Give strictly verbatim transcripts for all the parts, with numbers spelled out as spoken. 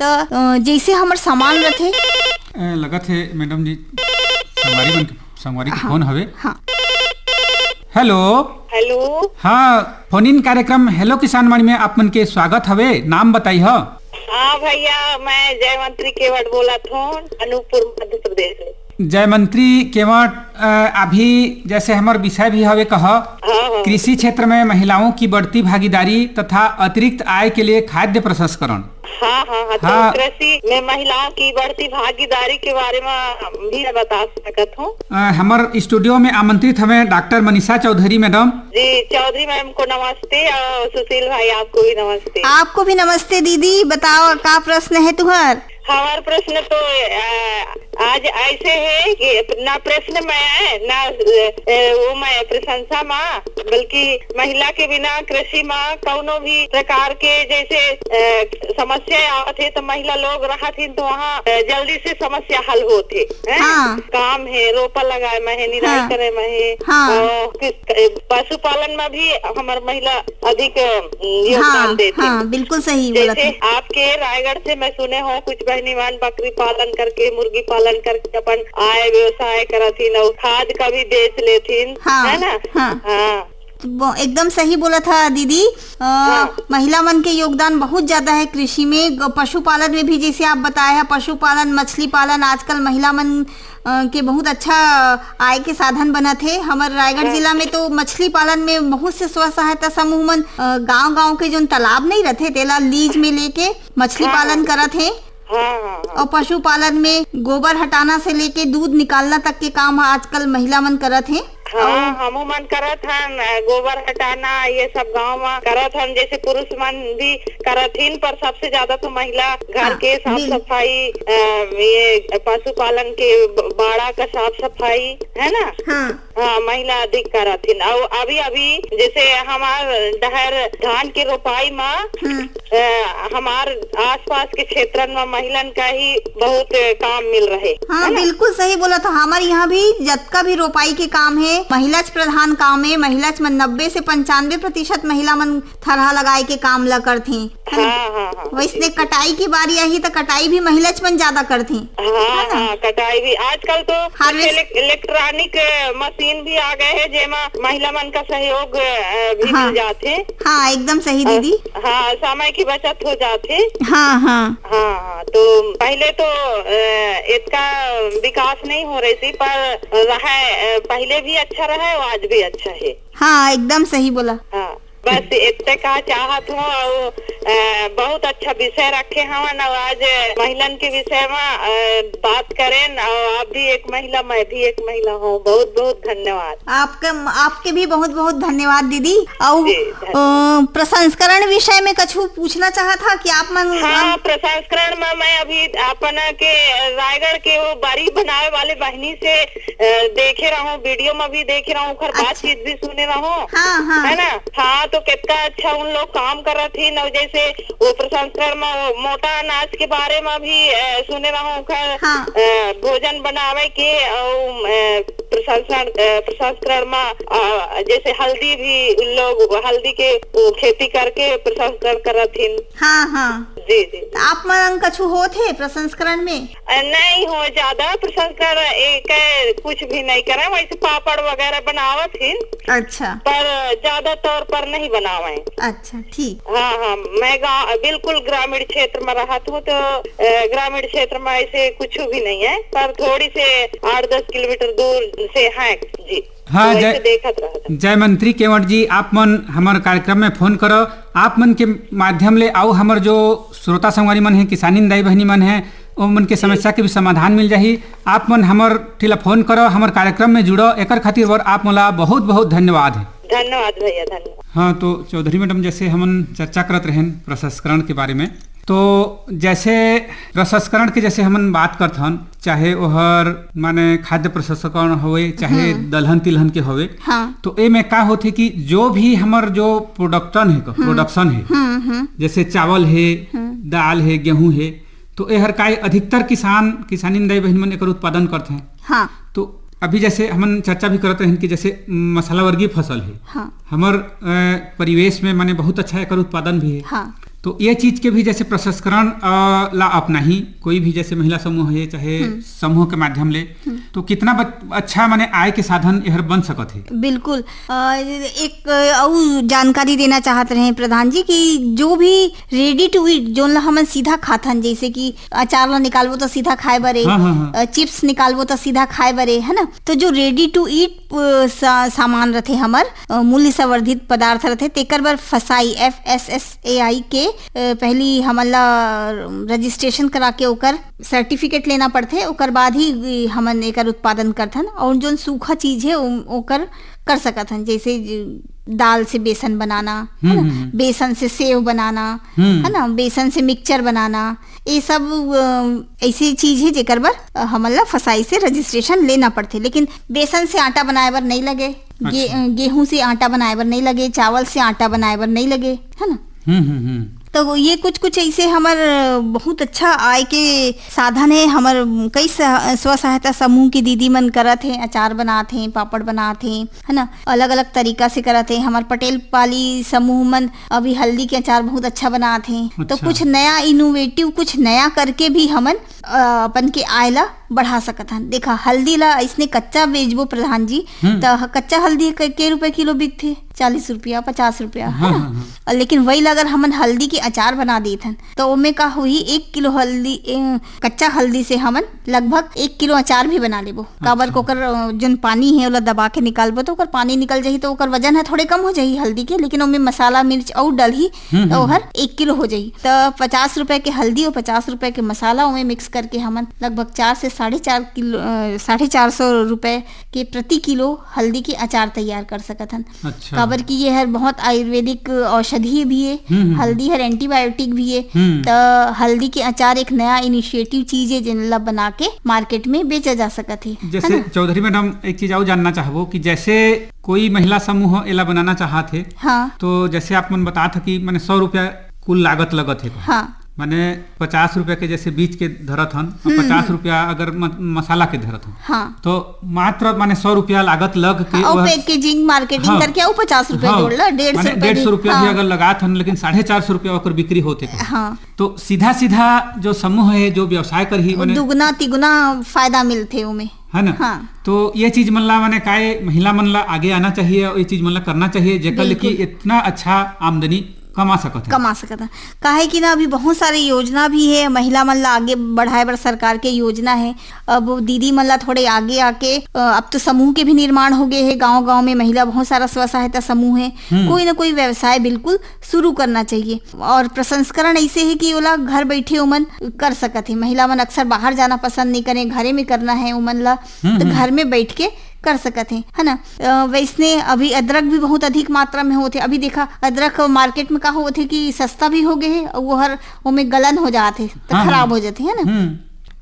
त, अ, जैसे हमर सामान रथे। ए, लगत हे मैडम जी, संगवारी मन के, संगवारी के हाँ, फोन हवे। हाँ। हेलो। हेलो। हाँ, फोन इन कार्यक्रम हेलो किसान वाणी में आप मन के स्वागत हवे। नाम बताई हो। हाँ भैया, मैं जयमंत्री केवट बोलत हूँ, अनूपपुर, मध्य प्रदेश से। जयमंत्री केवट, अ, अभी जैसे हमर विषय भी हवे कह, हाँ, हाँ। कृषि क्षेत्र में महिलाओं की बढ़ती भागीदारी तथा अतिरिक्त आय के लिए खाद्य प्रसंस्करण। हाँ, हाँ, हाँ, तो हाँ। कृषि में महिलाओं की बढ़ती भागीदारी के बारे में भी मैं बता सकत हूँ। अ, हमर स्टूडियो में आमंत्रित हवे डॉक्टर मनीषा चौधरी मैडम। जी, चौधरी मैम को नमस्ते और सुशील भाई आपको भी नमस्ते। आपको भी नमस्ते दीदी, बताओ का प्रश्न है तुहर? हमार प्रश्न तो, अ, आज ऐसे है कि ना प्रश्न में, ना, अ, वो मैं प्रशंसा में, बल्कि महिला के बिना कृषि में कौनो भी प्रकार के जैसे, अ, समस्या आवत है तो महिला लोग रहत हिन तो वहाँ, अ, जल्दी से समस्या हल होत है, हैं? हाँ। काम है, रोपा लगाए में है, निराई हाँ। करे में है, हाँ। और किस, अ, पशुपालन में भी हमार महिला अधिक, अ, योगदान हाँ, देत है। हाँ, बिल्कुल सही बोलत जैसे है। आपके रायगढ़ से मैं सुने हो कुछ बहनी मन बकरी पालन करके, मुर्गी पालन करके अपन आय व्यवसाय करत हिन और खाद का भी बेच लेत हिन, हाँ, है ना? हाँ। हाँ। ब-, एकदम सही बोलत ह दीदी। अ, हाँ। महिला मन के योगदान बहुत ज्यादा है कृषि में। ग-, पशुपालन में भी जैसे आप बताए हैं, पशुपालन, मछली पालन आजकल महिला मन, अ, के बहुत अच्छा आय के साधन बनत है। हमर रायगढ़ हाँ। जिला में तो मछली पालन में बहुत से स्व सहायता समूह मन, अ, गांव-गांव के जोन तालाब नहीं रहते, तेला लीज में लेके मछली हाँ, पालन हाँ। करत है। हाँ, हाँ, हाँ। और पशुपालन में गोबर हटाना से लेके दूध निकालना तक के काम आजकल महिला मन करत हैं। हाँ, और हमू मन करत हन, अ, गोबर हटाना ये सब गांव में करत हन, जैसे पुरुष मन भी करत हिन, पर सबसे ज्यादा तो महिला घर हाँ, के साफ बिल- सफाई, अ, ये पशुपालन के ब-, बाड़ा का साफ सफाई, है ना? हाँ। हाँ, महिला अधिक करत हिन। और अभी अभी जैसे हमार डहर धान के रोपाई में, हम्म। अ, हमार आसपास के क्षेत्रन में महिलन का ही बहुत काम मिल रहे, हाँ, है ना? बिल्कुल सही बोलत ह। हमारे यहाँ भी जतका भी रोपाई के काम है, महिलाच प्रधान काम है। महिलाच मन नब्बे से पंचानवे प्रतिशत महिला मन थरहा लगाए के काम ला करथे, है ना? हाँ, हाँ, हाँ। वैसने कटाई के बारी आही त कटाई भी महिलाच मन ज्यादा करथे, हाँ, है ना? हाँ, कटाई भी। आजकल तो harvest- इलेक-, इलेक्ट्रॉनिक, अ, मशीन भी आ गए हैं, जेमा महिला मन का सहयोग, अ, भी हाँ। मिल जाथे। हाँ, एकदम सही अ, दीदी। हाँ, समय की बचत हो जाथे। हाँ, हाँ। हाँ, हाँ, तो पहले तो, अ, इतना विकास नहीं हो रही थी, पर रहा, अ, पहले भी अच्छा रहा है और आज भी अच्छा है। हाँ, एकदम सही बोला। हाँ, बस इतने का चाहत हूँ और, अ, बहुत अच्छा विषय रखे हवन और आज महिलन के विषय में, अ, बात करें और आप भी एक महिला, मैं भी एक महिला हूँ। बहुत बहुत धन्यवाद। आपके, आपके भी बहुत बहुत धन्यवाद दीदी। और, जी, धन्यवाद। अ, प्रसंस्करण विषय में कछु पूछना चाहत हा कि आप मन हाँ, प्रसंस्करण में मैं अभी अपन के रायगढ़ के वो बरी बनावे वाले बहनी से, अ, देखे रहूं, वीडियो में भी देखे रहूं, ओकर अच्छा। बातचीत भी सुने रहूं, हाँ, हाँ। है ना? हाँ, तो कितना अच्छा उन लोग काम करत ही न, जैसे वो प्रसंस्करण में वो मोटा अनाज के बारे में भी, अ, सुने रहूं, ओकर, हाँ। अ, भोजन बनावे के और, अ, प्रसंस्करण, अ, प्रसंस्करण में, अ, जैसे हल्दी भी उन लोग हल्दी के वो खेती करके प्रसंस्करण करत हिन। हाँ, हाँ। जी, जी। त आप मन कछु होत हे प्रसंस्करण में? अ, नहीं हो ज्यादा प्रसंस्करण, एक, कुछ भी नहीं करे, वैसे पापड़ वगैरह बनावत हिन। अच्छा। पर ज्यादा तौर पर नहीं बनावे। अच्छा, ठीक। हाँ, हाँ, मैं गा-, बिल्कुल ग्रामीण क्षेत्र में रहत हूँ, तो, अ, ग्रामीण क्षेत्र में ऐसे कुछ भी नहीं है, पर थोड़ी से आठ दस किलोमीटर दूर से है। जी। हाँ, तो वैसे जय, देखत रहत हूँ। जय मंत्री केवट जी, आप मन हमर कार्यक्रम में फोन करो, आप मन के माध्यम ले अउ हमर जो श्रोता संगवारी मन हैं, किसानिन दाई बहिनी मन हैं, ओ मन के जी। समस्या के भी समाधान मिल जाही। आप मन हमर टिला फोन करो, हमर कार्यक्रम में जुड़ो, एकर खातिर बर आप मोला बहुत बहुत धन्यवाद है। धन्यवाद भैया, धन्यवाद। हाँ, तो चौधरी मैडम, जैसे हमन चर्चा करत रहेन प्रसंस्करण के बारे में, तो जैसे प्रसंस्करण के जैसे हमन बात करत हन, चाहे ओहर माने खाद्य प्रसंस्करण होवे, चाहे हम्म। दलहन तिलहन के होवे, हाँ। तो ए में का होथे कि जो भी हमर जो प्रोडक्टन है, हम्म। प्रोडक्शन है, हम्म, हम्म। जैसे चावल है, हम्म। दाल है, गेहूं है, तो एहर काय अधिकतर किसान, किसानिन दाई बहिन मन एकर उत्पादन करथे। हाँ। तो अभी जैसे हमन चर्चा भी करत रहेन कि जैसे मसाला वर्गीय फसल है, हाँ। हमर, अ, परिवेश में माने बहुत अच्छा एकर उत्पादन भी है। हाँ। तो ये चीज के भी जैसे प्रसंस्करण, अ, ला अपनाही, कोई भी जैसे महिला समूह है, चाहे हम्म। समूह के माध्यम ले, हम्म। तो कितना बच-, अच्छा माने आय के साधन एहर बन सकत है। बिल्कुल। अ, एक, अ, अउ जानकारी देना चाहत रहे प्रधान जी कि जो भी ready to eat, जोन ला हमन सीधा खाथन, जैसे कि अचार ला निकालबो तो सीधा खाए बर ए, हाँ, हाँ, हाँ। अ, chips निकालबो तो सीधा खाए बर ए, है ना? तो जो ready to eat, अ, सा-, सामान रथे हमर, अ, मूल्य संवर्धित पदार्थ रथे, तेकर बर फसाई, F S S A I के, अ, पहली हमन ला registration करा के ओकर certificate लेना पड़थे, ओकर बाद ही हमन एकर उत्पादन करथन। और जोन सूखा चीज है, ओ-, ओकर कर सकत हन, जैसे ज-, दाल से बेसन बनाना, है हम्म, ना? हम्म, हम्म। बेसन से सेव बनाना, हम्म। है ना? बेसन से mixture बनाना, ये सब, अ, ऐसी चीज है जेकर बर, अ, हमन ला फसाई से registration लेना पड़थे। लेकिन बेसन से आटा बनाए बर नहीं लगे, गे-, अच्छा। अ, गेहूं से आटा बनाए बर नहीं लगे, चावल से आटा बनाए बर नहीं लगे, है ना? हम्म, हम्म, हम्म। तो ये कुछ, कुछ ऐसे हमर, अ, बहुत अच्छा आय के साधन है। हमर कई स-, स्व सहायता समूह की दीदी मन करत हैं, अचार बनात हैं, पापड़ बनात हैं, है ना? अलग-अलग तरीका से करत हैं। हमर पटेल पाली समूह मन अभी हल्दी के अचार बहुत अच्छा बनात हैं। तो अच्छा। कुछ नया innovative, कुछ नया करके भी हमन, अ, अपन के आय ला बढ़ा सकत हन। देखा, हल्दी ला अइसने कच्चा बेचबो प्रधान जी, हम्म। त ह-, कच्चा हल्दी के, के रुपए किलो बिकथे? चालीस रुपया, पचास रुपया, है हाँ, ना? हाँ, हाँ। और लेकिन वही ला अगर हमन हल्दी के अचार बना देत हन, तो ओमे का होही, एक किलो हल्दी, ए, कच्चा हल्दी से हमन लगभग एक किलो अचार भी बना लेबो। काबर अच्छा। को ओकर, अ, जोन पानी है, ओला दबा के निकालबो, तो ओकर पानी निकल जाही, तो ओकर वजन है थोड़े कम हो जाही हल्दी के, लेकिन ओमे मसाला, मिर्च अउ डलही, हम्म, तो हम्म, ओहर हम्म। एक किलो हो जाही। तो पचास रुपए के हल्दी और पचास रुपए के मसाला ओमे mix करके हमन लगभग चार से साढ़े चार किलो, अ, साढ़े चार सौ रुपए के प्रति किलो हल्दी के अचार तैयार कर सकत हन। अच्छा। काबर कि ये हर बहुत आयुर्वेदिक औषधि भी है। हम्म, हम्म, हल्दी हर antibiotic भी है। हम्म। त हल्दी के अचार एक नया innovative चीज है, जिन ला बना के market में बेचा जा सकत है, है जैसे ना? चौधरी मैडम, एक चीज और जानना चाहबो कि जैसे कोई महिला समूह एला बनाना चाहत है, हाँ। तो जैसे आप मन बतात ह कि माने सौ रुपया कुल लागत लगत है, हाँ। माने पचास रुपया के जैसे बीज के धरत हन, अब हम्म, पचास हम्म। रुपया अगर म-, मसाला के धरत हन, हाँ। तो मात्र माने सौ रुपया लागत लग के हाँ, वह packaging, marketing हाँ। करके अउ पचास रुपया हाँ। जोड़ ला, डेढ़ सौ माने रुपया डेढ़ सौ भी, रुपया भी हाँ। अगर लगात हन, लेकिन साढ़े चार सौ रुपया ओकर बिक्री होथे। हाँ। तो सीधा सीधा जो समूह है, जो व्यवसाय करही, माने दुगुना तिगुना फायदा मिलथे ओमे। है ना? हाँ। तो ये चीज मन ला, माने काय महिला मन ला आगे आना चाहिए और ये चीज मन ला करना चाहिए, जेकर ले कि बिल्कुल। इतना अच्छा आमदनी कमा सकत है। कमा सकत है। काहे कि ना, अभी बहुत सारे योजना भी है, महिला मन ला आगे बढ़ाए बर सरकार के योजना है। अब दीदी मन ला थोड़े आगे आके, अ, अब तो समूह के भी निर्माण हो गए हैं, गांव-गांव में महिला बहुत सारा स्व सहायता समूह है। हम्म। कोई ना कोई व्यवसाय बिल्कुल शुरू करना चाहिए। और प्रसंस्करण ऐसे है कि ओला घर बैठे ओमन कर सकत है। महिला मन अक्सर बाहर जाना पसंद नहीं करें, घरे में करना है ओमन ला, हम्म, तो हम्म। घर में बैठ के कर सकत है, है ना? अ, वैसने अभी अदरक भी बहुत अधिक मात्रा में होथे। अभी देखा, अदरक market में का होथे कि सस्ता भी हो गए है, वो हर, ओमे गलन हो जात है, तो हाँ, खराब हाँ। हो जात है, है ना? हम्म।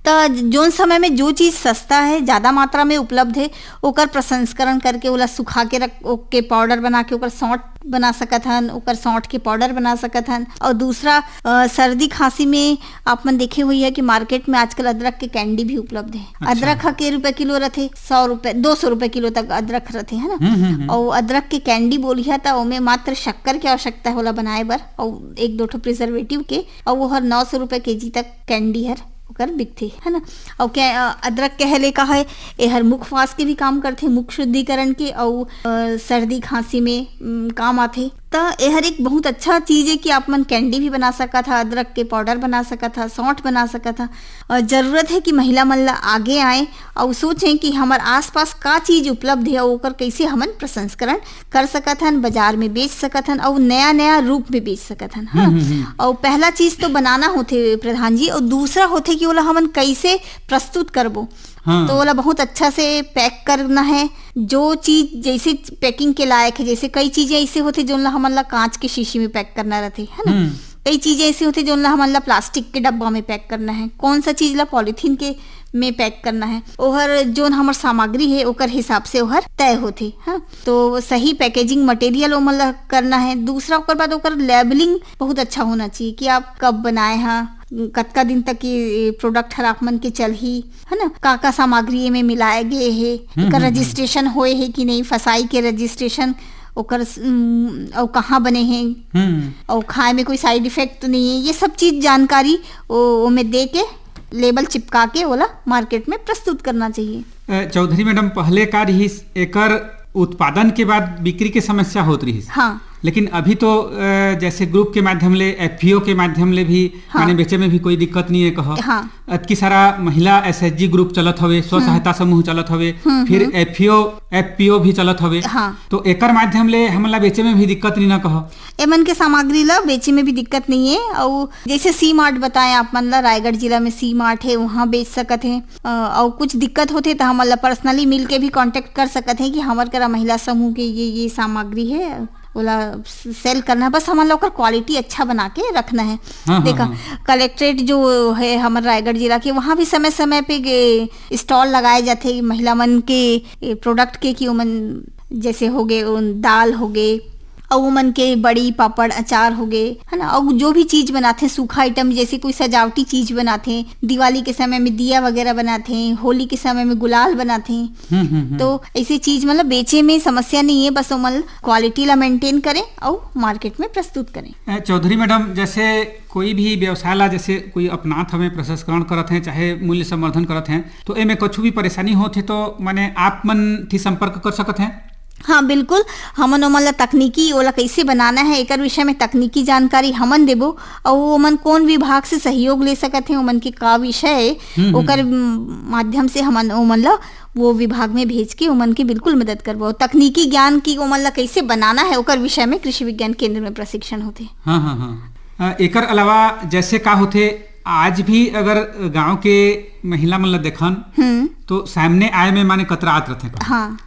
त जोन समय में जो चीज सस्ता है, ज्यादा मात्रा में उपलब्ध है, ओकर प्रसंस्करण करके ओला सुखा के रख, ओके powder बना के ओकर सौंठ बना सकत हन, ओकर सौंठ के powder बना सकत हन। और दूसरा, अ, सर्दी खांसी में आप मन देखे हुई है कि market में आजकल अदरक के candy भी उपलब्ध है। अच्छा। अदरक ह के रुपए किलो रथे, सौ रुपए, दो सौ रुपए किलो तक अदरक रथे, है ना? हम्म, हम्म, हम्म। और अदरक के candy बोलिया त ओमे मात्र शक्कर के आवश्यकता होला बनाए बर, और एक दो ठो preservative के, और वो हर नौ सौ रुपए केजी तक candy हर ओकर बिकथे, है ना? और क्या, अ, अदरक कहे ले का है, एहर मुख फास के भी काम करथे, मुख शुद्धिकरण के, और, अ, सर्दी खांसी में, उम, काम आथे। त एहर एक बहुत अच्छा चीज है कि आप मन candy भी बना सकत हा, अदरक के powder बना सकत हा, सौंठ बना सकत हा। और जरूरत है कि महिला मन ला आगे आए और सोचें कि हमर आसपास का चीज उपलब्ध है और ओकर कैसे हमन प्रसंस्करण कर सकत हन, बाजार में बेच सकत हन और नया नया रूप में बेच सकत हन। हाँ? हम्म, हम्म, हम्म। और पहला चीज तो बनाना होथे प्रधान जी, और दूसरा होथे कि ओला हमन कैसे प्रस्तुत करबो। हाँ। तो ओला बहुत अच्छा से pack करना है। जो चीज जैसे packing के लायक है, जैसे कई चीजें ऐसे होथे जोन ला हमन ला कांच के शीशी में pack करना रहथे, है ना? हम्म। कई चीजें ऐसे होथे जोन ला हमन ला plastic के डब्बा में pack करना है, कौन सा चीज ला polythene के में pack करना है, ओहर जोन हमर सामग्री है ओकर हिसाब से ओहर तय होथे। हाँ, तो सही packaging material ओमन ला करना है। दूसरा ओकर बाद ओकर labelling बहुत अच्छा होना चाहिए कि आप कब बनाए हा, कतका दिन तक ये product हर आप मन के चलही, है ना, का का सामग्री एमे मिलाए गए हे, हम्म, एकर हम्म, हम्म। Registration होए हे कि नहीं, फसाई के registration ओकर स-, उम, अउ कहाँ बने हे, हम्म। अउ खाए में कोई साइड इफेक्ट तो नहीं है, ये सब चीज जानकारी ओ, ओमे दे के, लेबल चिपका के ओला मार्केट में प्रस्तुत करना चाहिए। अ, चौधरी मैडम, पहले का रिहिस, एकर उत्पादन के बाद बिक्री के समस्या होत रिहिस। हाँ। लेकिन अभी तो, अ, जैसे ग्रुप के माध्यम ले, एफपीओ के माध्यम ले भी, हाँ। माने बेचे में भी कोई दिक्कत नहीं है कहो। हाँ। अतकी सारा महिला एसएचजी ग्रुप चलत हवे, स्व हम्म। सहायता समूह चलत हवे, हम्म, फिर हम्म। एफपीओ, एफपीओ भी चलत हवे। हाँ। तो एकर माध्यम ले हमन ला बेचे में भी दिक्कत नहीं ना कहो। एमन के सामग्री ला बेचे में भी दिक्कत नहीं है। अउ जैसे सी मार्ट बताए आप मन ला, रायगढ़ जिला में सी मार्ट है, वहाँ बेच सकत है। अ, अउ कुछ दिक्कत होथे त हमन ला पर्सनली मिल के भी कॉन्टेक्ट कर सकत है कि हमर करा महिला समूह के ये, ये सामग्री है, ओला सेल करना है, बस हमन ला ओकर क्वालिटी अच्छा बना के रखना है। हाँ, हाँ, देखा, हाँ। कलेक्ट्रेट जो है हमर रायगढ़ जिला के, वहाँ भी समय समय पे गे-, स्टॉल लगाए जाथे महिला मन के, ए, प्रोडक्ट के, कि ओमन जैसे हो गए, उन दाल हो गए, अउ ओमन के बड़ी, पापड़, अचार हो गए, है ना, अउ जो भी चीज बनाथे, सूखा आइटम, जैसे कोई सजावटी चीज बनाथे, दिवाली के समय में दिया वगैरह बनाथे, होली के समय में गुलाल बनाथे। हम्म, हम्म, हम्म। तो ऐसे चीज मतलब बेचे में समस्या नहीं है, बस ओमन क्वालिटी ला मेंटेन करें अउ मार्केट में प्रस्तुत करें। ए, चौधरी मैडम, जैसे कोई भी व्यवसाय ला जैसे कोई अपनात हवे, प्रसंस्करण करत हैं, चाहे मूल्य संवर्धन करत हैं, तो एमे कुछ भी परेशानी होत है तो माने आप मन थी संपर्क कर सकत हैं? हाँ, बिल्कुल, हमन ओमन ला तकनीकी, ओला कैसे बनाना है, एकर विषय में तकनीकी जानकारी हमन देबो, अउ ओमन कौन विभाग से सहयोग ले सकत हैं, ओमन के का विषय है, हम्म, हम्म, ओकर, हम्म। म, माध्यम से हमन ओमन ला वो विभाग में भेज के ओमन के बिल्कुल मदद करबो। तकनीकी ज्ञान की ओमन ला कैसे बनाना है, ओकर विषय में कृषि विज्ञान केंद्र में प्रशिक्षण होथे। हाँ, हाँ, हाँ। अ, एकर अलावा जैसे का होथे, आज भी अगर गांव के महिला मन ला देखन, हम्म। तो सामने आए में माने कतरात रथे। हाँ।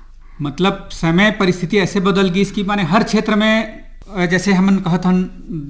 मतलब समय परिस्थिति ऐसे बदल गईस कि माने हर क्षेत्र में, अ, जैसे हमन कहत हन,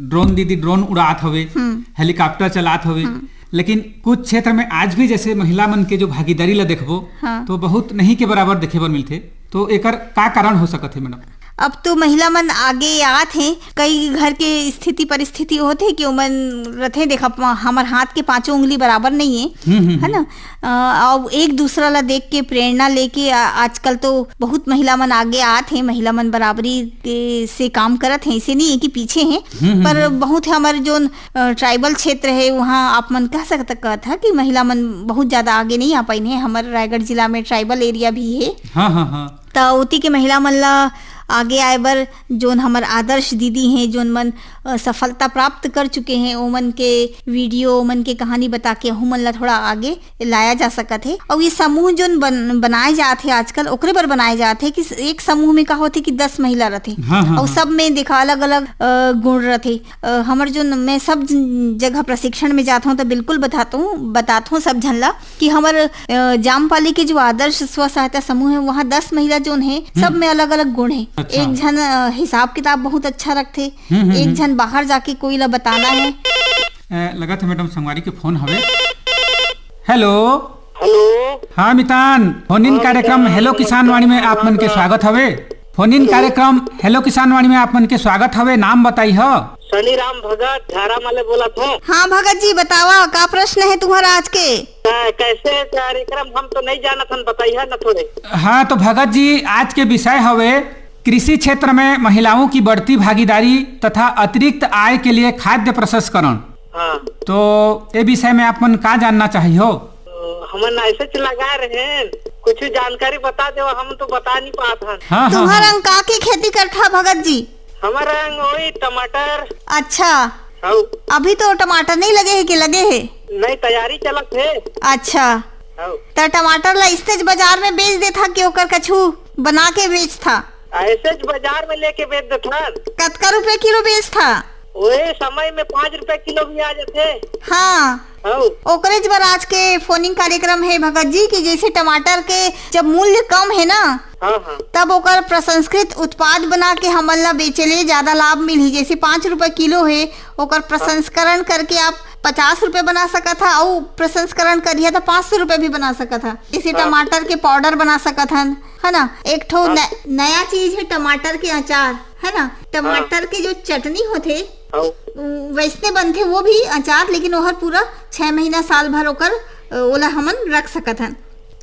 ड्रोन दीदी ड्रोन उड़ात हवे, हम्म। हेलीकॉप्टर चलात हवे, हम्म। लेकिन कुछ क्षेत्र में आज भी जैसे महिला मन के जो भागीदारी ला देखबो, हाँ। तो बहुत नहीं के बराबर देखे बर मिलथे। तो एकर का कारण हो सकत हे मैडम? अब तो महिला मन आगे आत हें, कई घर के स्थिति परिस्थिति होत हे कि ओमन रथे, देखा, प-, हमर हाथ के पांचों उंगली बराबर नहीं है, हम्म, हम्म, है ना? अ, अउ एक दूसरा ला देख के प्रेरणा लेके आ-, आजकल तो बहुत महिला मन आगे आत हें, महिला मन बराबरी के से काम करत हें, ऐसे नहीं है कि पीछे हैं, हम्म, हम्म, पर हम्म। बहुत हमर जोन, अ, ट्राइबल क्षेत्र है, वहाँ आप मन कह सकत, कहत हा कि महिला मन बहुत ज्यादा आगे नहीं आ पाइन है। हमर रायगढ़ जिला में ट्राइबल एरिया भी है। हाँ, हाँ, हाँ। त ओती के महिला मन ला आगे आए बर जोन हमर आदर्श दीदी हैं, जोन मन, अ, सफलता प्राप्त कर चुके हैं, ओमन के वीडियो, ओमन के कहानी बता के ओमन ला थोड़ा आगे लाया जा सकत हे। अउ ये समूह जोन बन-, बनाए जात हे आजकल, ओकरे बर बनाए जात हे कि एक समूह में का होथे कि दस महिला रथे। हाँ, हाँ, अउ हाँ। सब में देखा अलग-अलग, अ, गुण रथे। अ, हमर जोन, मैं सब ज-, जगह प्रशिक्षण में जात हूँ तो बिल्कुल बताता हूँ, बतात हूँ सब झन ला कि हमर, अ, जामपाली के जो आदर्श स्व सहायता समूह है, वहाँ दस महिला जोन है, सब हम्म। में अलग-अलग गुण है। अच्छा। एक झन, अ, हिसाब किताब बहुत अच्छा रखथे, हम्म, हम्म, एक हम्म। झन बाहर जाके कोई ला बताना है। अ, लगत हे मैडम संगवारी के फोन हवे। हेलो। हेलो। हाँ मितान, फोन इन हाँ, कार्यक्रम मितान, हेलो नमस्कार। किसान वाणी में आप मन के हाँ, स्वागत हवे। Phone in hello. कार्यक्रम हेलो किसान वाणी में आप मन के स्वागत हवे। नाम बताई ह। सनी राम भगत झारा माले बोलत हूँ। हाँ भगत जी, बतावा, का प्रश्न है तुम्हारा आज के? कै-, कैसे कार्यक्रम, हम तो नहीं जानत हन, बताई है ना थोड़े। हाँ तो भगत जी, आज के विषय हवे कृषि क्षेत्र में महिलाओं की बढ़ती भागीदारी तथा अतिरिक्त आय के लिए खाद्य प्रसंस्करण। हाँ। तो ये विषय में आप मन का जानना चाहिए हो? तो हमन ऐसे च लगा रहे हैं, कुछ जानकारी बता देवा, हम तो बता नहीं पात हन। हाँ, हाँ, तुहर हाँ। अंग का के खेती करथा भगत जी? हमर अंग वही टमाटर। अच्छा। हौ। अभी तो टमाटर नहीं लगे है कि लगे है? नहीं, तैयारी चलत है। अच्छा। हौ। त टमाटर ला इस्तेज बाजार में बेच देथा कि ओकर कछु बना के बेचथा? ऐसे च बाजार में लेके बेच देथन। कतका रुपए किलो बेचथा? ओए समय में पाँच रुपए किलो भी आ जाथे। हाँ। हौ। ओकरेच बर आज के फोनिंग कार्यक्रम है भगत जी, कि जैसे टमाटर के जब मूल्य कम है ना, हाँ, हाँ। तब ओकर प्रसंस्कृत उत्पाद बना के हमन ला बेचे ले ज्यादा लाभ मिलही। जैसे पाँच रुपए किलो है, ओकर प्रसंस्करण करके आप पचास रुपए बना सकत हा, अउ प्रसंस्करण करिहा त पाँच सौ रुपए भी बना सकत हा। जैसे हाँ। टमाटर के पाउडर बना सकत हन, है ना? एक ठो हाँ। न-, नया चीज है टमाटर के अचार, है ना? टमाटर हाँ। के जो चटनी होथे, हाँ। उ-, वैसने बनथे वो भी अचार, लेकिन ओहर पूरा छह महीना, साल भर ओकर, अ, ओला हमन रख सकत हन।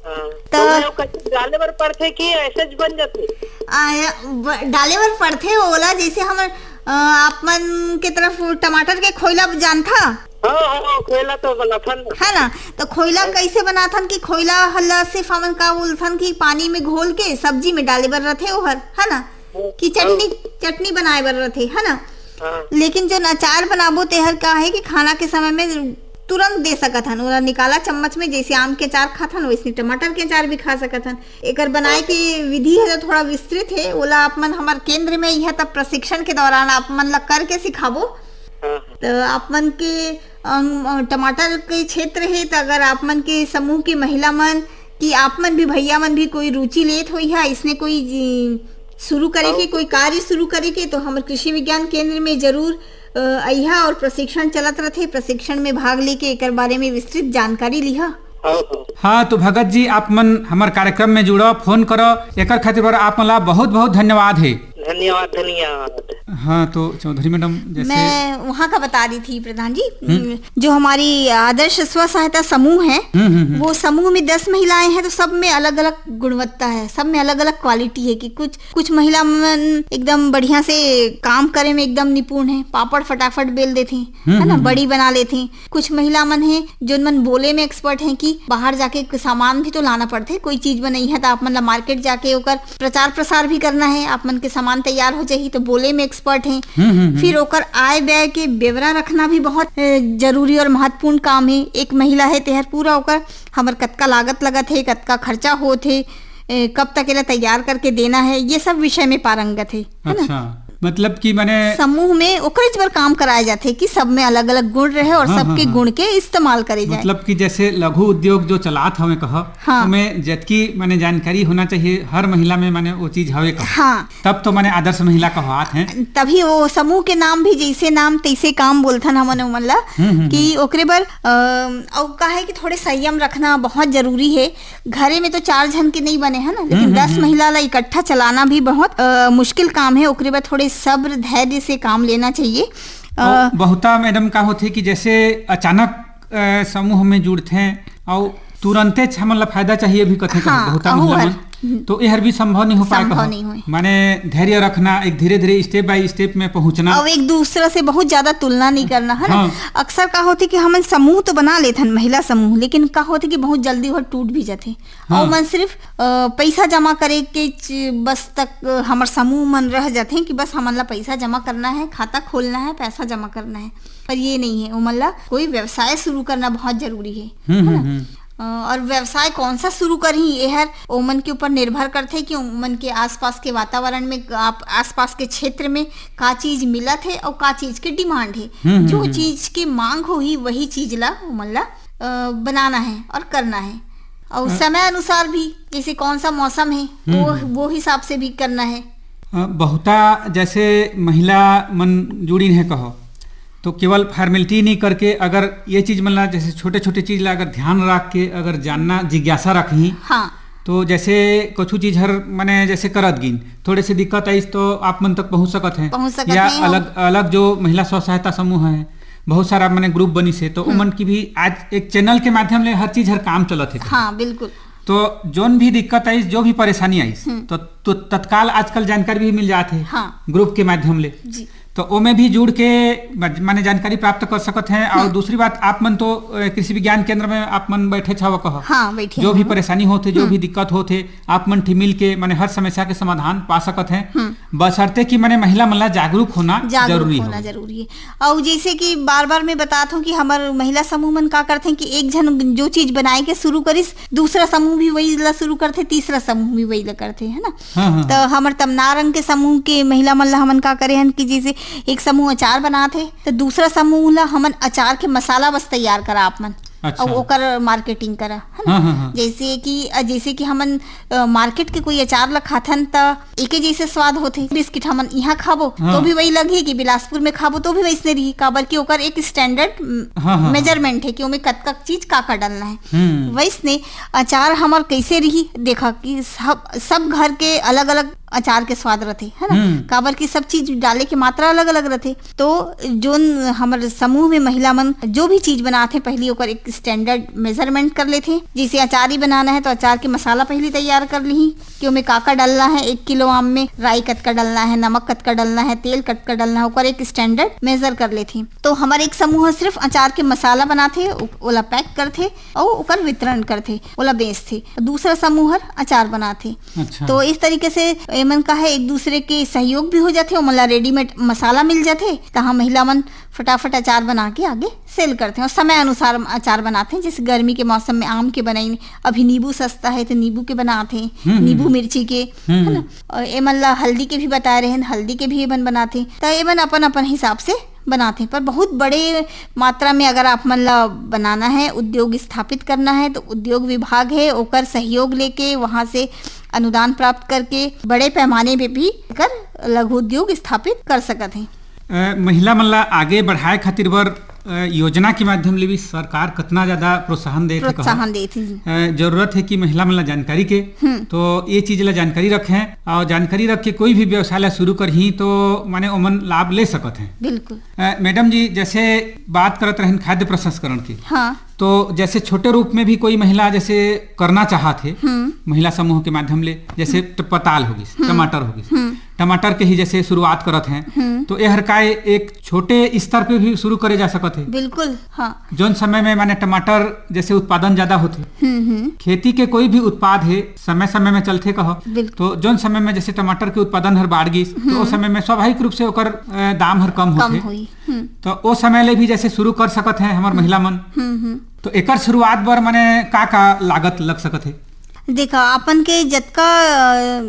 हाँ। त तो मैं वो कच्ची डाले बर पड़थे कि ऐसे ज बन जाथे? आ, ब-, डाले बर पड़थे ओला, जैसे हमर, अ, आप मन के तरफ टमाटर के खोइला जानथा? हाँ, हाँ, खोइला तो बनाथन। है ना? तो खोइला हाँ। कैसे बनाथन कि खोइला हल्ला सिर्फ हमन का बोलथन कि पानी में घोल के सब्जी में डाले बर रथे ओहर, है ना? हाँ। कि चटनी, हाँ। चटनी बनाए बर रथे, है ना? हाँ। लेकिन जो अचार बनाबो तेहर का है कि खाना के समय में तुरंत दे सकत हन, ओला निकाला चम्मच में, जैसे आम के अचार खाथन वैसे टमाटर के अचार भी खा सकत हन। एकर बनाए हाँ। के विधि है तो थोड़ा विस्तृत है, ओला आप मन हमर केंद्र में यह तब प्रशिक्षण के दौरान आप मन ला करके सिखाबो। हाँ। तो आप मन के, अम, टमाटर के क्षेत्र है, तो अगर आप मन के समूह की महिला मन कि आप मन भी, भैया मन भी कोई रुचि लेत होई हा, इसने कोई जी, शुरू करे के, हाँ। कोई कार्य शुरू करे के, तो हमर कृषि विज्ञान केंद्र में जरूर, अ, अइहा और प्रशिक्षण चलत रथे। प्रशिक्षण में भाग लेके एकर बारे में विस्तृत जानकारी लिहा। हाँ, हाँ। हाँ, तो भगत जी, आप मन हमर कार्यक्रम में जुड़ो, फोन करो, एकर खातिर बर आप मन ला बहुत बहुत धन्यवाद है। धन्यवाद, धन्यवाद। हाँ, तो चौधरी मैडम, जैसे मैं वहाँ का बता रही थी प्रधान जी, हम्म। जो हमारी आदर्श स्व सहायता समूह है, हम्म, हम्म, हम्म। वो समूह में दस महिलाएं हैं, तो सब में अलग-अलग गुणवत्ता है, सब में अलग-अलग क्वालिटी है कि कुछ, कुछ महिला मन एकदम बढ़िया से काम करे में एकदम निपुण है, पापड़ फटाफट बेल देती, हम्म, है ना, हम्म, बड़ी बना लेती। कुछ महिला मन है, जो मन बोले में एक्सपर्ट हैं कि बाहर जाके कुछ सामान भी तो लाना पड़थे, कोई चीज बनई है तो आप मन ला मार्केट जाके ओकर प्रचार प्रसार भी करना है, आप मन के सामान तैयार हो जाही, तो बोले में एक्सपर्ट हैं। हम्म, हम्म, हम्म। फिर ओकर आय व्यय के ब्यौरा रखना भी बहुत, अ, जरूरी और महत्वपूर्ण काम है। एक महिला है, तेहर पूरा ओकर हमर कतका लागत लगत है, कतका खर्चा होत है, अ, कब तक एला तैयार करके देना है, ये सब विषय में पारंगत है, है ना? अच्छा, मतलब कि माने समूह में ओकरेच बर काम कराए जाथे कि सब में अलग-अलग गुण रहे और हाँ, सबके हाँ, हाँ। गुण के इस्तेमाल करे जाए। मतलब कि जैसे लघु उद्योग जो चलात हवे कहा, हाँ। ओमे जतकी माने जानकारी होना चाहिए हर महिला में, माने वो चीज हवे कहा। हाँ। तब तो माने आदर्श महिला कहवात हैं। तभी वो समूह के नाम भी जैसे नाम तैसे काम बोलथन हमन ओमन ला हम्म, हम्म, कि हम्म। ओकरे बर, अ, अउ का है कि थोड़े संयम रखना बहुत जरूरी है। घरे में तो चार झन के नहीं बने है ना, लेकिन हम्म, हम्म, दस हम्म। महिला ला इकट्ठा चलाना भी बहुत, अ, मुश्किल काम है। ओकरे बर थोड़े सब्र, धैर्य से काम लेना चाहिए। अ, अउ बहुता मैडम का होथे कि जैसे अचानक, अ, समूह में जुड़थे अउ तुरंते च हमन ला फायदा चाहिए भी कथे कहो, हाँ, बहुता अहू महिला हर। मन। तो एहर भी संभव नहीं हो पाए संभव कहो। नहीं होए। माने धैर्य रखना, एक धीरे-धीरे step by step में पहुंचना। अउ एक दूसरा से बहुत ज्यादा तुलना नहीं करना, है ना? हाँ। अक्सर का होथे कि हमन समूह तो बना लेथन, महिला समूह, लेकिन का होथे कि बहुत जल्दी वो टूट भी जाथे। हाँ। अउ मन सिर्फ, अ, पैसा जमा करे के च-, बस तक, अ, हमर समूह मन रह जाथे कि बस हमन ला पैसा जमा करना है, खाता खोलना है, पैसा जमा करना है। पर ये नहीं है, ओमन ला कोई व्यवसाय शुरू करना बहुत जरूरी है, हम्म, है ना? हम्म, हम्म। अ, और व्यवसाय कौन सा शुरू करही, ये हर ओमन के ऊपर निर्भर करथे कि ओमन के आसपास के वातावरण में, आप, आसपास के क्षेत्र में का चीज मिलत है और का चीज के डिमांड है। हम्म, हम्म, जो हम्म। चीज के मांग होही, वही चीज ला ओमन ला, अ, बनाना है और करना है। और अ, समय अनुसार भी, जैसे कौन सा मौसम है, हम्म, वो, हम्म। वो हिसाब से भी करना है। अ, बहुता जैसे महिला मन जुड़िन है कहो, तो केवल फॉर्मेलिटी नहीं करके अगर ये चीज मन ला, जैसे छोटे-छोटे चीज ला अगर ध्यान रख के अगर जानना जिज्ञासा रखही, हाँ। तो जैसे कुछ चीज हर मने जैसे करत गिन, थोड़े से दिक्कत आइस तो आप मन तक पहुंच सकत हैं। पहुंच सकत या हैं हम। अलग, अलग जो महिला स्व सहायता समूह है, बहुत सारा मने ग्रुप बनिस है, तो हम्म। ओमन की भी आज एक चैनल के माध्यम ले हर चीज हर काम चलत है। हाँ, बिल्कुल। तो जोन भी दिक्कत आइस, जो भी परेशानी आइस, हम्म। तो, तो तत्काल आजकल जानकारी भी मिल जात है हाँ। ग्रुप के माध्यम ले। जी। तो ओमे भी जुड़ के मज-, माने जानकारी प्राप्त कर सकत हैं। और हम्म। दूसरी बात, आप मन तो, अ, कृषि विज्ञान केंद्र में आप मन बैठे छाव कहो। हाँ, बैठे जो भी हैं। परेशानी होथे, जो हम्म। भी दिक्कत होथे, आप मन ठी मिल के माने हर समस्या के समाधान पा सकत हैं। हम्म। बशर्ते कि माने महिला मन ला जागरूक होना जागरूक जरूरी होना हो। जरूरी है। और जैसे कि बार-बार मैं बतात हूँ कि हमर महिला समूह मन का करथे कि एक झन जो चीज बनाए के शुरू करिस, दूसरा समूह भी वही ला शुरू करथे, तीसरा समूह भी वही ला करथे, है ना? हाँ, हाँ, तो हाँ। हमर तमनारंग के समूह के महिला मन ला हमन का करे हन कि जैसे एक समूह अचार बनात हे, तो दूसरा समूह ला हमन अचार के मसाला बस तैयार करा आप मन, अच्छा। और ओकर मार्केटिंग करा, है ना? हाँ, हाँ, हाँ। जैसे कि, अ, जैसे कि हमन, अ, मार्केट के कोई अचार ला खाथन, त एके जैसे स्वाद होथे। बिस्किट हमन इहाँ खाबो, हाँ। तो भी वही लगही कि बिलासपुर में खाबो, तो भी वैसने रही, काबर कि ओकर एक स्टैंडर्ड, म, हाँ, हाँ, हाँ। मेजरमेंट है कि ओमे कतका चीज का का डालना है। हम्म। वैसने अचार हमर कैसे रही, देखा कि सब, सब घर के अलग-अलग अचार के स्वाद रथे, है ना? हम्म। काबर कि सब चीज डाले के मात्रा अलग-अलग रथे। तो जोन हमर समूह में महिला मन जो भी चीज बनाथे, पहली ओकर एक standard measurement कर लेथे। जैसे अचार ही बनाना है, तो अचार के मसाला पहली तैयार कर लिही कि ओमे का-का डालना है, एक किलो आम में राई कतका डालना है, नमक कतका डालना है, तेल कतका डालना है, ओकर एक standard measure कर लेथे। तो हमर एक समूह सिर्फ अचार के मसाला बनाथे, ओ-, ओला pack करथे अउ ओकर वितरण करथे, ओला बेचथे। दूसरा समूह हर अचार बनाथे। अच्छा। तो इस तरीके से एमन का है, एक दूसरे के सहयोग भी हो जाथे, ओमन ला readymade मसाला मिल जाथे, तहाँ महिला मन फटाफट अचार बना के आगे sell करथे और समय अनुसार अचार बनाथे। जैसे गर्मी के मौसम में आम के बनाइन, अभी नींबू सस्ता है तो नींबू के बनाथे, हम्म, हम्म, नींबू हम्म। मिर्ची के, हम्म, है ना? हम्म। और एमन ला हल्दी के भी बताए रहेन, हल्दी के भी एमन बनाथे। तो एमन अपन अपन हिसाब से बनाथे, पर बहुत बड़े मात्रा में अगर आप मन ला बनाना है, उद्योग स्थापित करना है, तो उद्योग विभाग है, ओकर सहयोग लेके, वहाँ से अनुदान प्राप्त करके बड़े पैमाने पे भी एकर लघु उद्योग स्थापित कर सकत हैं। अ, महिला मन ला आगे बढ़ाए खातिर बर, अ, योजना के माध्यम ले भी सरकार कतना ज्यादा प्रोत्साहन देत हे, कहो? प्रोत्साहन देत हे जी। अ, जरूरत है कि महिला मन ला जानकारी के, हम्म। तो ये चीज ला जानकारी रखें और जानकारी रख के कोई भी व्यवसाय ला शुरू करही तो माने ओमन लाभ ले सकत हैं। बिल्कुल। अ, मैडम जी, जैसे बात करत रहन खाद्य प्रसंस्करण की, हाँ। तो जैसे छोटे रूप में भी कोई महिला जैसे करना चाहत हे, हम्म। महिला समूह के माध्यम ले, जैसे हम्म। ट-, पताल होगिस, हम्म। टमाटर होगिस, हम्म। टमाटर के ही जैसे शुरुआत करत हैं, हम्म। तो एहर काय एक छोटे स्तर पे भी शुरू करे जा सकत हे? बिल्कुल, हाँ। जोन समय में माने टमाटर जैसे उत्पादन ज्यादा होथे, हम्म, हम्म। खेती के कोई भी उत्पाद हे, समय समय में चलथे कहो, बिल्कुल। तो जोन समय में जैसे टमाटर के उत्पादन हर बाढ़ गिस, तो हम्म। उस समय में स्वाभाविक रूप से ओकर, अ, दाम हर कम कम होथे। होई। हम्म। तो ओ समय ले भी जैसे शुरू कर सकत हैं हमर हम्म। महिला मन। हम्म, हम्म। तो एकर शुरुआत बर माने का-का लागत लग सकत हे? देखा, अपन के जतका, अ,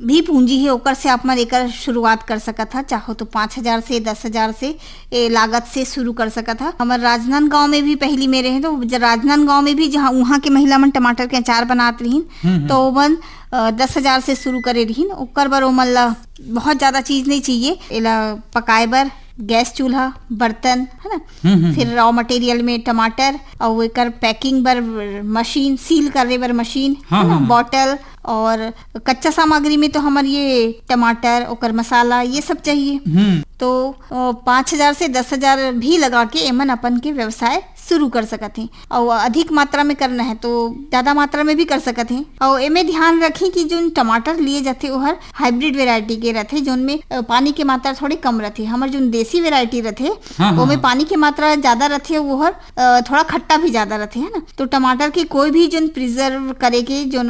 भी पूंजी हे, ओकर से आप मन एकर शुरुआत कर सकत हा। चाहो तो पाँच हजार से, दस हजार से, ए लागत से शुरू कर सकत हा। हमर राजनांदगांव में भी पहली में रहे, तो ज-, राजनांदगांव में भी जहाँ उहाँ के महिला मन टमाटर के अचार बनात रहिन, हम्म, हम्म। तो ओमन, अ, दस हजार से शुरू करे रहिन। ओकर बर ओमन ला बहुत ज्यादा चीज नहीं चाहिए। एला पकाए बर गैस चूल्हा, बर्तन, है ना? हम्म, हम्म, फिर हम्म। Raw material में टमाटर, और एकर packing बर मशीन, सील करे बर मशीन, हाँ, है ना? हाँ, हाँ। बॉटल और कच्चा सामग्री में तो हमर ये टमाटर, ओकर मसाला, ये सब चाहिए। हम्म। तो, अ, पाँच हजार से दस हजार भी लगा के एमन अपन के व्यवसाय शुरू कर सकत हैं। और अधिक मात्रा में करना है तो ज्यादा मात्रा में भी कर सकत हैं। और एमे ध्यान रखें कि जोन टमाटर लिए जाथे ओहर hybrid variety के रथे, जोन में, अ, पानी के मात्रा थोड़ी कम रथे। हमर जोन देसी variety रथे, हाँ, हाँ, ओमे हाँ। पानी के मात्रा ज्यादा रथे, ओहर, अ, थोड़ा खट्टा भी ज्यादा रथे, है ना? तो टमाटर के कोई भी जोन preserve करे के जोन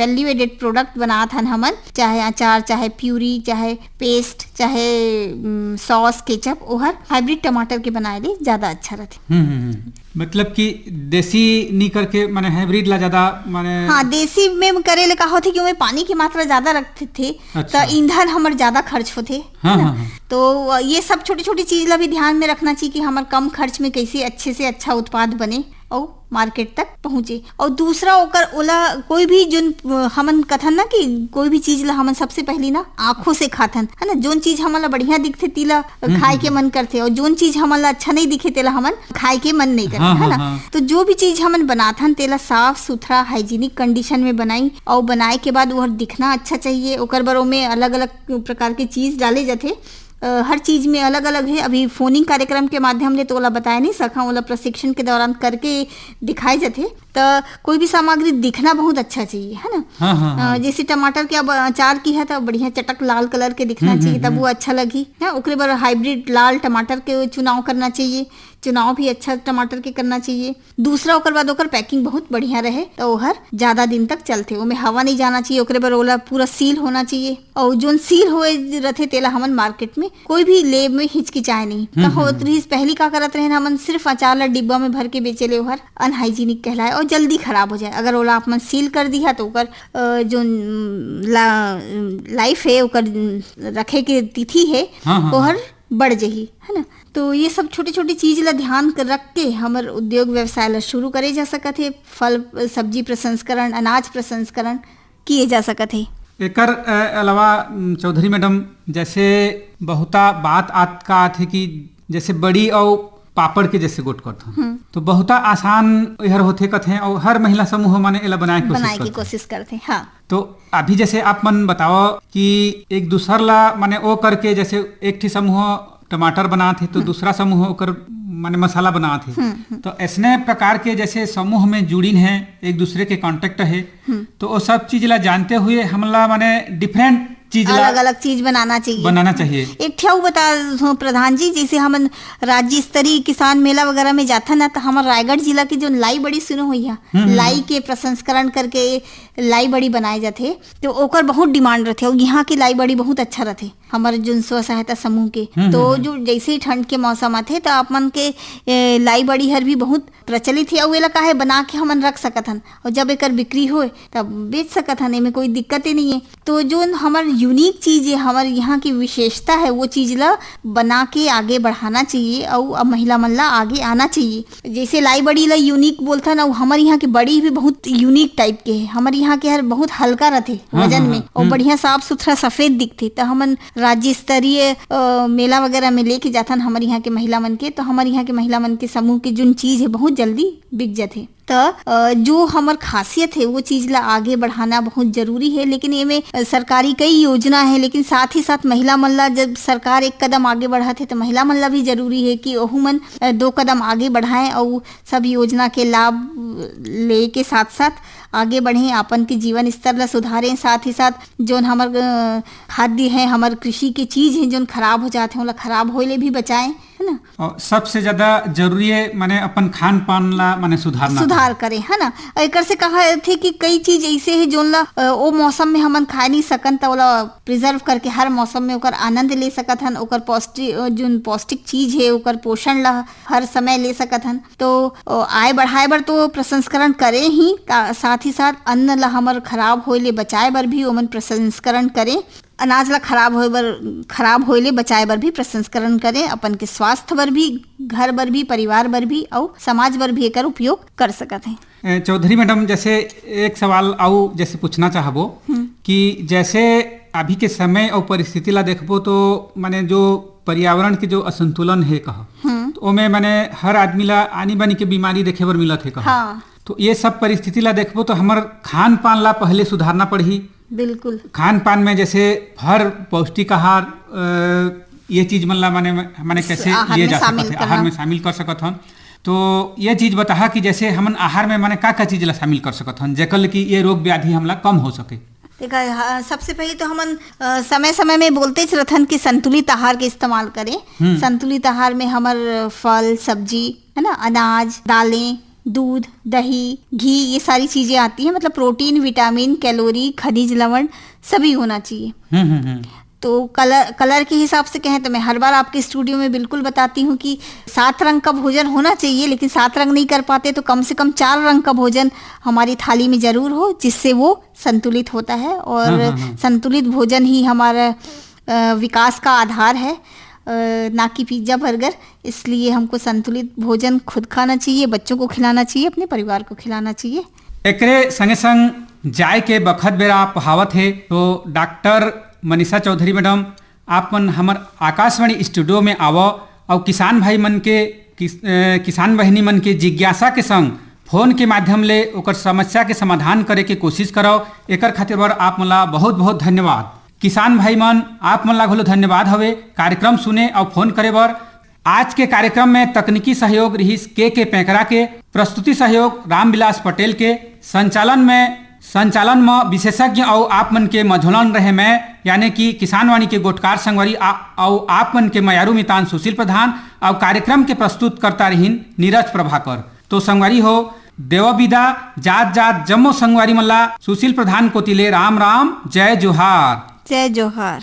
value added product बनात हन हमन, चाहे अचार, चाहे प्यूरी, चाहे पेस्ट, चाहे, उम, सॉस, केचप, ओहर hybrid टमाटर के बनाए ले ज्यादा अच्छा रथे। हम्म, हम्म, हम्म। मतलब कि देसी नी करके माने hybrid ला ज्यादा माने हाँ, देसी में करे ले का होथे कि ओमे पानी की मात्रा ज्यादा रखथे, अच्छा। त ईंधन हमर ज्यादा खर्च होथे, हाँ, है ना? हाँ, हाँ। तो ये सब छोटी-छोटी चीज ला भी ध्यान में रखना चाहिए कि हमर कम खर्च में कैसे अच्छे से अच्छा उत्पाद बने और मार्केट तक पहुंचे। और दूसरा ओकर ओला कोई भी जोन, अ, हमन कथन ना कि कोई भी चीज ला हमन सबसे पहली ना आंखों से खाथन, है ना? जोन चीज हमन ला बढ़िया दिखथे, तिला हम्म, खाए हम्म, के हम्म। मन करथे, और जोन चीज हमन ला अच्छा नहीं दिखे, तेला हमन खाए के मन नहीं करथे, हाँ, है हाँ, ना? हाँ। तो जो भी चीज हमन बनाथन, तेला साफ सुथरा, hygienic condition में बनाई, और बनाए के बाद ओहर दिखना अच्छा चाहिए। ओकर बर ओमे अलग-अलग प्रकार के चीज डाले जाथे। अ, हर चीज में अलग-अलग है। अभी फोनिंग कार्यक्रम के माध्यम ले तो ओला बताए नहीं सकंव, ओला प्रशिक्षण के दौरान करके दिखाए जाथे। त कोई भी सामग्री दिखना बहुत अच्छा चाहिए, है ना? हाँ, हाँ, हाँ। अ, जैसे टमाटर के अब अचार की है, तो बढ़िया चटक लाल कलर के दिखना हम्म, चाहिए, हम्म, तब वो हम्म। अच्छा लगही। है, ओकरे बर hybrid लाल टमाटर के चुनाव करना चाहिए, चुनाव भी अच्छा टमाटर के करना चाहिए। दूसरा, ओकर बाद ओकर packing बहुत बढ़िया रहे, तो ओहर ज्यादा दिन तक चलथे, ओमे हवा नहीं जाना चाहिए, ओकरे बर ओला पूरा सील होना चाहिए। और जोन सील होए रथे, तेला हमन मार्केट में कोई भी ले में हिचकिचाए नहीं। हम्म, का हम्म, होत हम्म। रहिस, पहली का करत रहेन, हमन सिर्फ अचार ला डिब्बा में भर के बेचे ले, ओहर अनहाइजीनिक कहलाए और जल्दी खराब हो जाए। अगर ओला आप मन सील कर दिहा, तो ओकर, अ, जोन ला-, लाइफ है, ओकर रखे के तिथि है, हाँ, हाँ, ओहर हाँ। बढ़ जही, है ना? तो ये सब छोटी-छोटी चीज ला ध्यान कर रख के हमर उद्योग व्यवसाय ला शुरू करे जा सकत हे। फल, सब्जी प्रसंस्करण, अनाज प्रसंस्करण किए जा सकत हे। एकर, अ, अलावा, उम, चौधरी मैडम, जैसे बहुता बात आत का आथे कि जैसे बड़ी अउ पापड़ के जैसे गोठ करथन। हम्म। तो बहुता आसान एहर होथे कथे, और हर महिला समूह माने एला बनाए के कोशिश बनाए के करथे। कोशिश करथे, हाँ। तो अभी जैसे आप मन बताओ कि एक दूसर ला माने ओ करके, जैसे एक ठी समूह टमाटर बनात हे तो हम्म। दूसरा समूह ओकर माने मसाला बनात हे। हम्म, हम्म। तो ऐसने प्रकार के जैसे समूह में जुड़िन हे, एक दूसरे के कॉन्टेक्ट हे, हम्म। तो वो सब चीज ला जानते हुए हमला माने डिफरेंट चीज ला अलग-अलग चीज बनाना चाहिए। बनाना चाहिए। एक ठे अउ बता दूं प्रधान जी, जैसे हमन राज्य स्तरीय किसान मेला वगैरह में जाथन ना, तो हमर रायगढ़ जिला के जो लाई बड़ी सुने होइहा, हम्म, हम्म। लाई के प्रसंस्करण करके लाई बड़ी बनाए जाथे, तो ओकर बहुत डिमांड रथे, और यहाँ की लाई बड़ी बहुत अच्छा रथे हमर जोन स्व सहायता समूह के। हम्म, तो हम्म, हम्म। जो जैसे ही ठंड के मौसम आथे, तो आप मन के, ए, लाई बड़ी हर भी बहुत प्रचलित हे, अउ एला काहे बना के हमन रख सकत हन, और जब एकर बिक्री होए, तब बेच सकत हन, एमे कोई दिक्कत ही नहीं है। तो जोन हमर यूनिक चीज है, हमर यहाँ की विशेषता है, वो चीज ला बना के आगे बढ़ाना चाहिए, अउ अब महिला मन ला आगे आना चाहिए। जैसे लाई बड़ी ला यूनिक बोलथन, अउ हमर यहाँ के बड़ी भी बहुत यूनिक टाइप के है। हमर यहाँ के हर बहुत हल्का रथे हाँ, वजन हाँ, में, हाँ, और हम्म। बढ़िया साफ सुथरा सफेद दिखथे। त हमन राज्य स्तरीय, अ, मेला वगैरह में लेके जाथन हमर यहाँ के महिला मन के, तो हमर यहाँ के महिला मन के समूह के जोन चीज है, बहुत जल्दी बिक जाथे। त, अ, जो हमर खासियत है, वो चीज ला आगे बढ़ाना बहुत जरूरी है। लेकिन एमे, अ, सरकारी कई योजना है, लेकिन साथ ही साथ महिला मन ला जब सरकार एक कदम आगे बढ़ाथे, तो महिला मन ला भी जरूरी है कि ओहू मन, अ, दो कदम आगे बढ़ाएं, और सब योजना के लाभ ले के साथ साथ आगे बढ़ें, अपन के जीवन स्तर ला सुधारें। साथ ही साथ जोन हमर, अ, खाद्य है, हमर कृषि के चीज है, जोन खराब हो जाथे, ओला खराब होए ले भी बचाएं, है ना? और सबसे ज्यादा जरूरी है, माने अपन खान पान ला, माने सुधारना सुधार करें, है ना? और एकर से कहा थे कि कई चीज ऐसे है, जोन ला, अ, ओ मौसम में हमन खाए नहीं सकन, त ओला प्रिजर्व करके हर मौसम में ओकर आनंद ले सकत हन, ओकर पौष्टि-, अ, जोन पौष्टिक चीज है, ओकर पोषण ला हर समय ले सकत हन। तो, अ, आय बढ़ाए बर तो प्रसंस्करण करें ही, ता-, साथ ही साथ अन्न ला हमर खराब होए ले बचाए बर भी ओमन प्रसंस्करण करें। अनाज ला खराब होए बर, खराब होए ले बचाए बर भी प्रसंस्करण करें, अपन के स्वास्थ्य बर भी, घर बर भी, परिवार बर भी, अउ समाज बर भी एकर उपयोग कर सकत हैं। ए, चौधरी मैडम, जैसे एक सवाल अउ जैसे पूछना चाहबो हम्म। कि जैसे अभी के समय अउ परिस्थिति ला देखबो, तो माने जो पर्यावरण के जो असंतुलन है कहा, हम्म। तो ओमे माने हर आदमी ला आनी बानी के बीमारी देखे बर मिलत है कहा। हाँ। तो ये सब परिस्थिति ला देखबो, तो हमर खान पान ला पहले सुधारना पड़ही। बिल्कुल। खान पान में जैसे हर पौष्टिक आहार, अ, ये चीज मन ला माने, माने कैसे आहार लिए में जा शामिल सकत है, आहार करना। में शामिल कर सकत हन। तो ये चीज बताहा कि जैसे हमन आहार में माने का का चीज ला शामिल कर सकत हन, जेकर ले कि ये रोग व्याधि हमला कम हो सके। देखा, हाँ, सबसे पहले तो हमन, अ, समय समय में बोलते च रथन कि संतुलित आहार के इस्तेमाल करें। हम्म। संतुलित आहार में हमर फल, सब्जी, है ना, अनाज, दालें, दूध, दही, घी, ये सारी चीजें आती हैं। मतलब प्रोटीन, विटामिन, कैलोरी, खनिज लवण सभी होना चाहिए। हम्म, हम्म, हम्म। तो कलर, कलर के हिसाब से कहें तो मैं हर बार आपके स्टूडियो में बिल्कुल बताती हूँ कि सात रंग का भोजन होना चाहिए, लेकिन सात रंग नहीं कर पाते तो कम से कम चार रंग का भोजन हमारी थाली में जरूर हो, जिससे वो संतुलित होता है। और हाँ, हाँ, हाँ। संतुलित भोजन ही हमारा, अ, विकास का आधार है, अ, ना कि पिज्जा बर्गर। इसलिए हमको संतुलित भोजन खुद खाना चाहिए, बच्चों को खिलाना चाहिए, अपने परिवार को खिलाना चाहिए। एकरे संगे संग जाय के बखत बेरा पहावत हे, तो डॉक्टर मनीषा चौधरी मैडम, आप मन हमर आकाशवाणी स्टूडियो में आवव अउ किसान भाई मन के, किस-, अ, किसान बहिनी मन के जिज्ञासा के संग फोन के माध्यम ले ओकर समस्या के समाधान करे के कोशिश करव। एकर खातिर बर आप मन ला बहुत बहुत धन्यवाद। किसान भाई मन, आप मन ला घलो धन्यवाद हवे कार्यक्रम सुने अउ फोन करे बर। आज के कार्यक्रम में तकनीकी सहयोग रिहिस के के पैकरा के, प्रस्तुति सहयोग रामविलास पटेल के, संचालन में, संचालन म विशेषज्ञ अउ आप मन के मझोलन रहे मैं, यानी कि किसानवाणी के गोठकार संगवारी आ-, अउ आप मन के मयारू मितान सुशील प्रधान, अउ कार्यक्रम के प्रस्तुतकर्ता रहिन नीरज प्रभाकर। तो संगवारी हो, देवा विदा, जात जात जम्मो संगवारी मन ला सुशील प्रधान कोति ले राम राम, जय जोहार। जय जोहार।